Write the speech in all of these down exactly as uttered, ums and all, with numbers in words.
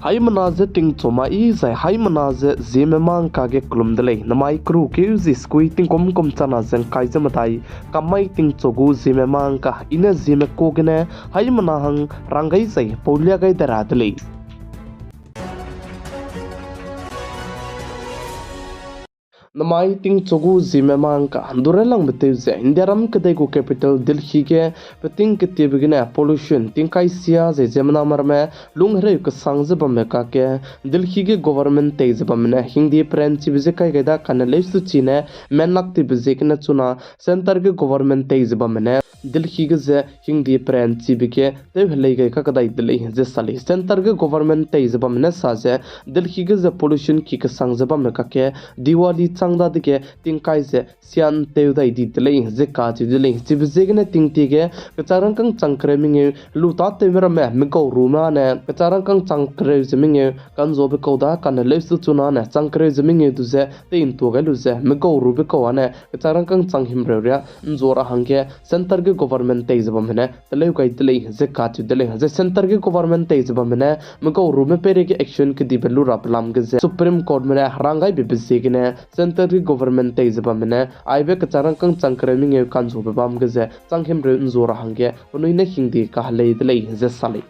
Haimena ze tingchu mai zai haimena ze Zeme mangka ge kelum de lei. Namai keru keu zi sekui tingkum kum chana ze ngkai ze medai, kamai tingchu gu Zeme mangka, i ne Zeme ka gene haimena hang rang gai zai paulia gai de ra de lei. Namai tingchu gu Zeme mangka, dure langbe tew ze Indiaram kedei gu capital Delhi ge peting ketiebe gene pollution tingkai sia zai ziemmena ramme lung hereu kesang ze bamme kakge Delhi ge government tei ze bamme ne hingdie peranchibe ze kai gai da kane leustu chine menlak tibe ziegene chuna centre ge government tei ze bamme ne Delhi ge ze hingdie peranchibe ge tew helei gai kakdai de lei ze sa lei. Centre ge government tei ze bamme ne sa ze Delhi ge ze pollution ki kesang ze bamme kakge Diwali chang dadege tingkai ze sia ntew dai di de lei ze kacheu de lei. Chibe ziegene tingtie ge kechak rangkâng chang kereu mengeu lu tâtewme ramme megau rume ne kechak rangkâng chang kereu ze mengeu kanzuabe kau da kane leustu chuna ne chang kereu ze mengeu du ze tei ntua gai lu ze megau rube kau â ne kechak rangkâng chang himreu riâ nzua ra hangge centre ge government tei ze bamme ne teleu gai de lei ze kacheu de lei. Zai centre ge government tei ze bamme ne megau rume peireige action kedibe lu rabe lam ge ze Supreme Courtme ne rang gaibe be ziegene centre ge government tei ze bamme ne aibe kechak rangkâng chang kereu mengeu kanzuabe bam ge ze chang himreu nzua ra hangge penui ne hingdie kahelei de lei ze sa lei.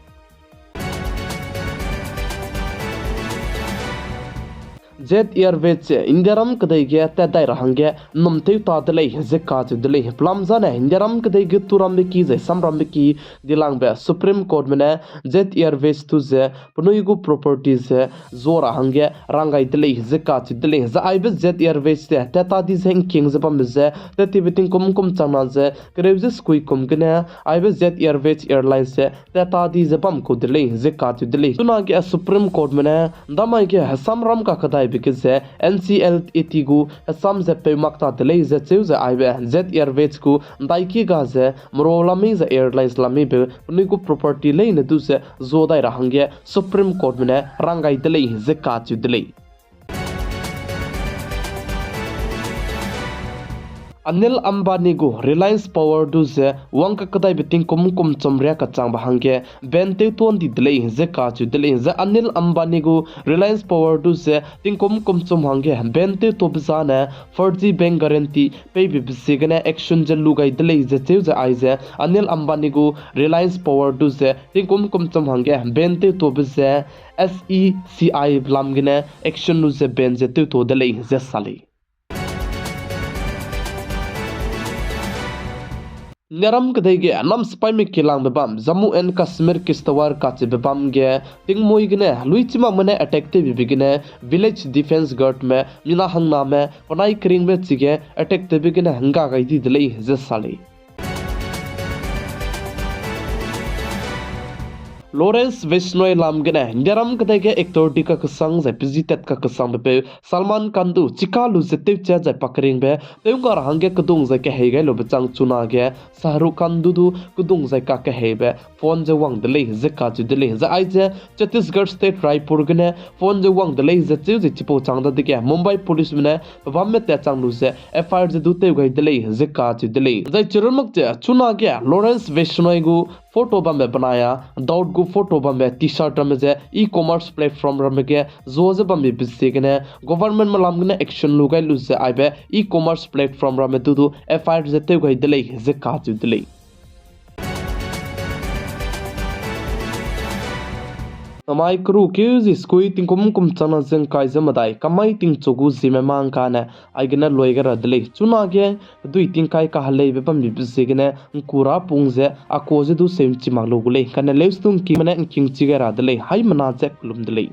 Jet Airways ze Indiaram kedei ge tat dai ra hangge nnum tew ta de lei ze kacheu de lei. Pelam zane Indiaram kedei ge turambe ki zai samrambe ki dilangbe Supreme Courtme ne Jet Airways tu ze penui gu property ze zua ra hangge rang gai de lei ze kacheu de lei. Zai aibe Jet Airways ze tat ta di ze ngking ze bambe ze tat tibe tingkum kum changna ze kereu ze sekui kum gene aibe Jet Airways Airlines ze tat ta di ze bam kau de lei ze kacheu de lei. Chunage Supreme Courtme ne ndamai ge hesamram kakadaibe ge ze N C L A T gu hesam ze peu mak ta de lei ze cheu ze aibe Jet Airways gu ndaiki ga ze mera lamei ze airlines lameibe penui gu property leine du ze zua dai ra hangge Supreme Courtme ne rang gai de lei ze kacheu de lei. Anil Ambani gu Reliance Power du ze wang kakadaibe tingkum kum chum riâ kachangbe hangge ban tew tuan di de lei ze kacheu de lei. Zai Anil Ambani gu Reliance Power du ze tingkum kum chum hangge ban tew tuabe zane forgery bank guarantee peibe be ziegene action ze lu gai de lei ze cheu ze aize Anil Ambani gu Reliance Power du ze tingkum kum chum hangge ban tew tuabe ze S E C I lam gene action lu ze ban ze tew tua de lei ze sa lei. Indiaram kedei ge nam sipaime kilangbe bam Jammu and Kashmir Kishtwar kachibe bam ge tingmui gene luichimakme ne attack tewbe gene village defence guardme mina hangname penai keringbe chige attack tewbe gene ngga gai di de lei ze sa lei. Lawrence Bishnoi lam gene Indiaram kedei ge actor di kakesang zai pezi tat kakesangbe peu Salman Khan du chika lu ze tewchat zai pakeringbe tew ngga ra hangge kedung zai kehei gai lube chang chunage Shah Rukh Khan du du kedung zai kakeheibe phone ze wang de lei ze kacheu de lei. Zai aize Chhattisgarh State Raipur gene phone ze wang de lei ze cheu ze chipau chang dadege Mumbai policeme ne pebamme tat chang lu ze F I R ze du tew gai de lei ze kacheu de lei. Zai chirunmak ze chunage Lawrence Bishnoi gu photo bambe benai a doubt gu photo bambe T-shirt ramme ze e-commerce platform ramme ge zua ze bambe be ziegene governmentme lam gene action lu gai lu ze aibe e-commerce platform ramme du du F I R ze tew gai de lei ze kacheu de lei. Namai keru keu zi sekui tingkum kum changna ze ngkai ze medai kamai tingchu gu Zeme mangka ne aigene lui gai ra de lei. Chunage hedui tingkai kaheleibe bambe be ziegene ngkura pung ze akua ze du seu nchi mak lu gu lei. Kane leustu ngkingme ne ngkingchi gai ra de lei. Haimena ze kelum de lei.